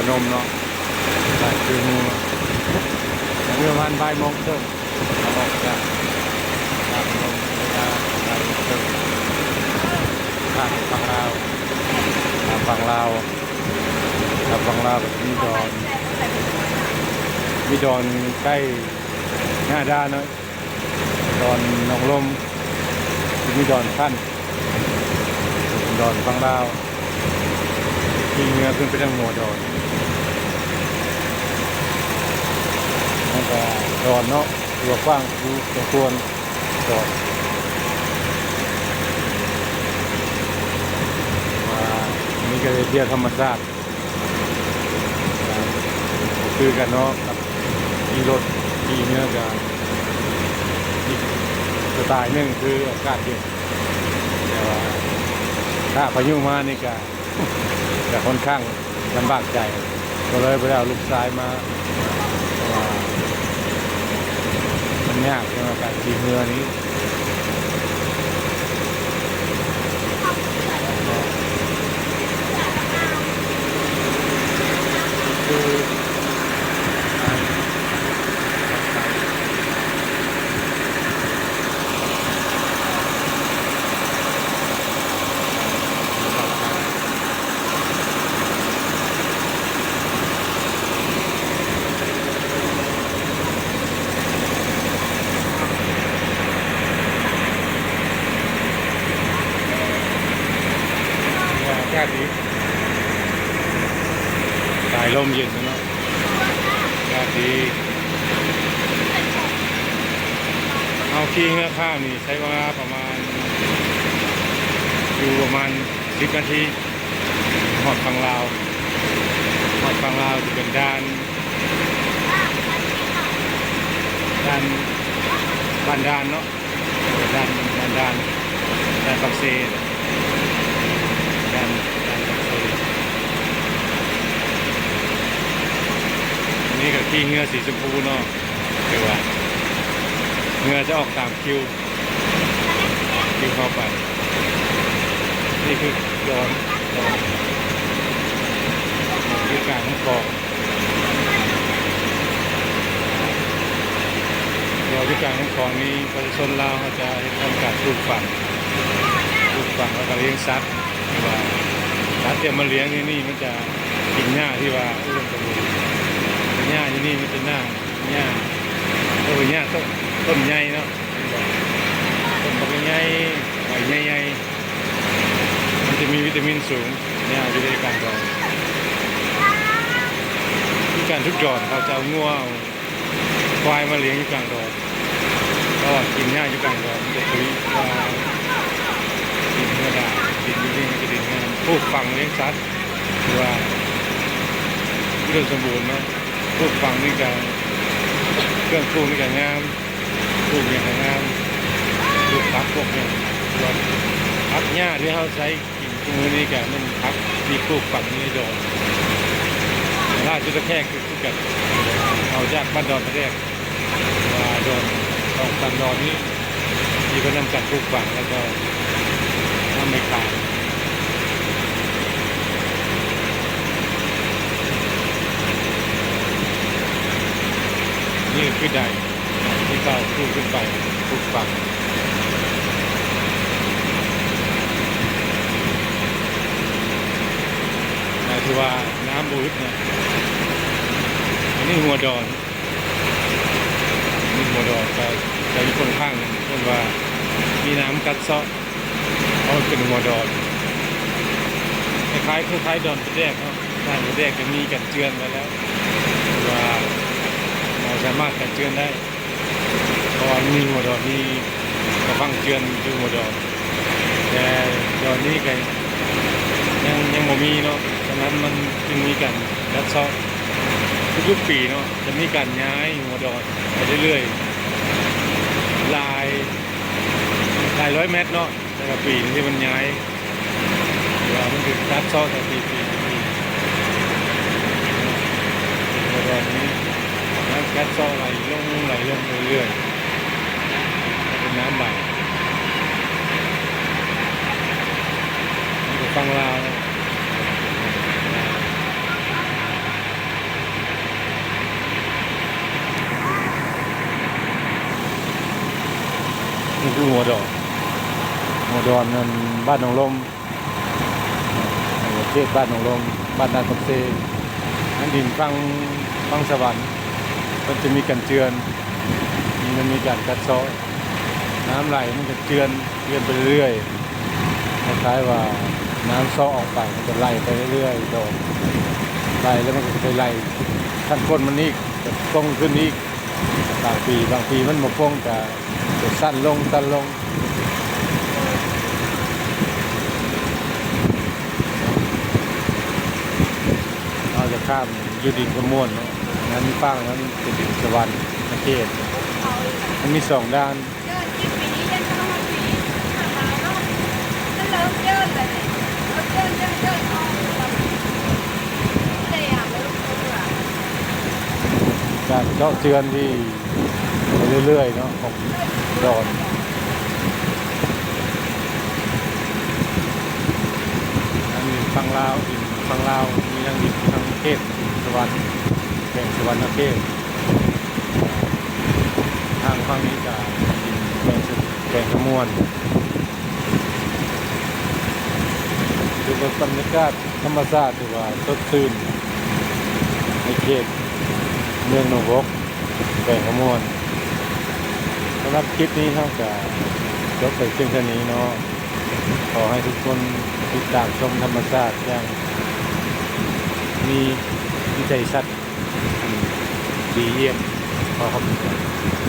ນມເນາະ ຫຼາຍຄືໝູ່ ເວລາປະມານບ່າຍໂມງເຄິ່ງ ເຮົາອອກຈາກ ຈາກນມ ເວລາບ່າຍໂມງເຄິ່ງ ຂ້າມໄປຝັ່ງລາວ ຂ້າມຝັ່ງລາວ ຂ້າມຝັ່ງລາວກໍຈະມີດອນ ມີດອນໃກ້ໜ້າດ່ານເນາະ ດອນໜອງລົມ ຈະມີດອນພັນ ເປັນດອນຝັ່ງລາວ ຂີ່ເຮືອຂຶ້ນໄປທາງຫົວດອນ ມັນກະດອນເນາະ ຖືວ່າກວ້າງຢູ່ສົມຄວນ ດອນ ວ່າ ອັນນີ້ກະເຮັດວຽກທຳມະຊາດ ກະຄືກັນເນາະ ກັບຂີ່ລົດຂີ່ເຮືອ ກະອີກສະໄຕລ໌ໜຶ່ງ ຄືອາກາດເຢັນ ແຕ່ວ່າຖ້າພາຍຸມານີ້ກະ ກະຄ່ອນຂ້າງລຳບາກໃຈ ກໍເລີຍບໍ່ໄດ້ເອົາລູກຊາຍມາ ເພາະວ່າມັນຍາກສຳລັບການຂີ່ເຮືອນີ້. ອາກາດດີ ສາຍລົມເຢັນເນາະ ອາກາດດີ ເຮົາຂີ່ເຮືອຂ້າມນີ້ ໃຊ້ເວລາປະມານ ຢູ່ປະມານສິບນາທີ ຮອດຝັ່ງລາວ ຮອດຝັ່ງລາວຈະເປັນດ່ານ ດ່ານ ບ້ານດ່ານເນາະ ດ່ານ ດ່ານ ດ່ານປາກເຊ ດ່ານ ດ່ານປາກເຊ. ອັນນີ້ກໍຂີ່ເຮືອສີຊົມພູເນາະ ຄືວ່າເຮືອຈະອອກຕາມຄິວ ທີ່ເຂົ້າໄປ ນີ້ຄືດອນ ດອນ ດອນຢູ່ກາງນ້ຳຂອງ ດອນຢູ່ກາງນ້ຳຂອງນີ້ ປະຊາຊົນລາວເຮົາຈະເຮັດທຳການປູກຝັງ ປູກຝັງແລ້ວກໍລ້ຽງສັດ ທີ່ວ່າສັດທີ່ເອົາມາລ້ຽງຢູ່ນີ້ ມັນຈະກິນຫຍ້າທີ່ວ່າອຸດົມສະບູນ ຫຍ້າຢູ່ນີ້ມັນຈະໜ້າ ຫຍ້າ ເອີ້ນຫຍ້າຕົ້ນ ຕົ້ນໃຫຍ່ເນາະ ຕົ້ນບັກໃຫຍ່ ໃບໃຫຍ່ໆ ມັນຈະມີວິຕາມິນສູງ ຫຍ້າຢູ່ໃນກາງດອນ ຄືການທຸກດອນ ເຂົາຈະເອົາງົວ ເອົາຄວາຍມາລ້ຽງຢູ່ກາງດອນ ເພາະວ່າກິນຫຍ້າຢູ່ກາງດອນ ມັນຈະທຸຍກວ່າດິນທຳມະດາ ດິນຢູ່ນີ້ມັນຈະດິນງາມ ປູກຝັງລ້ຽງສັດ ຖືວ່າອຸດົມສົມບູນເນາະ ປູກຝັງນີ້ກະ ເຄື່ອງປູກນີ້ກະງາມ ປູກຫຍັງກະງາມ ປູກຜັກ ປູກຫຍັງ ສ່ວນຜັກຫຍ້າທີ່ເຮົາໃຊ້ກິນທຸກມື້ນີ້ກະແມ່ນຜັກທີ່ປູກຝັງຢູ່ໃນດອນ ລາວຈຸດຕະແຄກຄືກັນ ເອົາຈາກບ້ານດອນປາແດກ ວ່າດອນ ສອງສາມດອນນີ້ ທີ່ເພິ່ນນຳກັນປູກຝັງ ແລ້ວກໍນຳໄປຂາຍ ນີ້ຄືໃດ ທີ່ເຂົາປູກຂຶ້ນໄປ ປູກຝັງ ໝາຍເຖິງວ່ານ້ຳບໍ່ອຶດນະ ອັນນີ້ຫົວດອນ ມີຫົວດອນ ແຕ່ ແຕ່ມີຄົນຂ້າງໜຶ່ງເອີ້ນວ່າມີນ້ຳກັດເຊາະ ເພາະມັນເປັນຫົວດອນ ຄ້າຍໆ ຄ້າຍໆ ດອນປາແດກເນາະ ດອນປາແດກຈະມີກັນເຈື່ອນໄວ້ແລ້ວ ວ່າເຮົາສາມາດກັນເຈື່ອນໄດ້ ເພາະວ່າມັນມີຫົວດອນ ມີກະພັງເຈື່ອນຢູ່ຫົວດອນ ແຕ່ດອນນີ້ກະຍັງ ຍັງບໍ່ມີເນາະ ສະນັ້ນມັນຈຶ່ງມີການກັດເຊາະ ທຸກໆປີເນາະ ຈະມີການຍ້າຍຫົວດອນໄປເລື້ອຍໆ ຫຼາຍ ຫຼາຍຮ້ອຍແມັດເນາະ ແຕ່ລະປີທີ່ມັນຍ້າຍ ແຕ່ວ່າມັນຖືກກັດເຊາະແຕ່ປີ ປີ ປີ ເປັນຫົວດອນນີ້ ການກັດເຊາະໄຫຼລົງ ໄຫຼລົງເລື້ອຍໆ ເປັນນ້ຳໄຫຼ ນີ້ກະຝັ່ງລາວເນາະ ລາວ. ຫົວດອນນັ້ນ ບ້ານໜອງລົມ ເຂດບ້ານໜອງລົມ ບ້ານນາຄຳເຊ. ທາງດິນຝັ່ງ ຝັ່ງສະຫວັນ ມັນຈະມີກັນເຈື່ອນ ມັນມີການກັດເຊາະ ນ້ຳໄຫຼມັນກະເຈື່ອນ ເຈື່ອນໄປເລື້ອຍໆ ຄ້າຍໆວ່ານ້ຳເຊາະອອກໄປ ມັນກະໄຫຼໄປເລື້ອຍໆ ດອນ ໄຫຼແລ້ວມັນກະໄປໄຫຼຂັ້ນກົ້ນມັນອີກ ກະປົງຂຶ້ນອີກ. ບາງປີ ບາງປີມັນບໍ່ປົງກະ ກະສັ້ນລົງ ສັ້ນລົງ. ເຮົາຈະຂ້າມຢູ່ດິນຄຳມ່ວນເນາະ ນັ້ນຝັ່ງນັ້ນເປັນດິນສະຫວັນນະເຂດ ມັນມີສອງດ້ານ. ການເຈາະເຈື່ອນທີ່ໄປເລື້ອຍໆເນາະ ຂອງດອນ. ອັນນີ້ຝັ່ງລາວ ດິນຝັ່ງລາວ ມີທັງດິນທາງເຂດສະຫວັນ ແຂວງສະຫວັນນະເຂດ. ທາງຝັ່ງນີ້ກະດິນແຂວງ ແຂວງຄຳມ່ວນ. ຖືວ່າບັນຍາກາດທຳມະຊາດຖືວ່າສົດຊື່ນ ໃນເຂດເມືອງໜອງບົກ ແຂວງຄຳມ່ວນ. ສຳລັບຄລິບນີ້ເຮົາກະຈົບໄປພຽງເທົ່ານີ້ເນາະ. ຂໍໃຫ້ທຸກຄົນຕິດຕາມຊົມທຳມະຊາດຢ່າງມີວິໄສທັດອັນດີຢ້ຽມ. ຂໍຂອບໃຈ.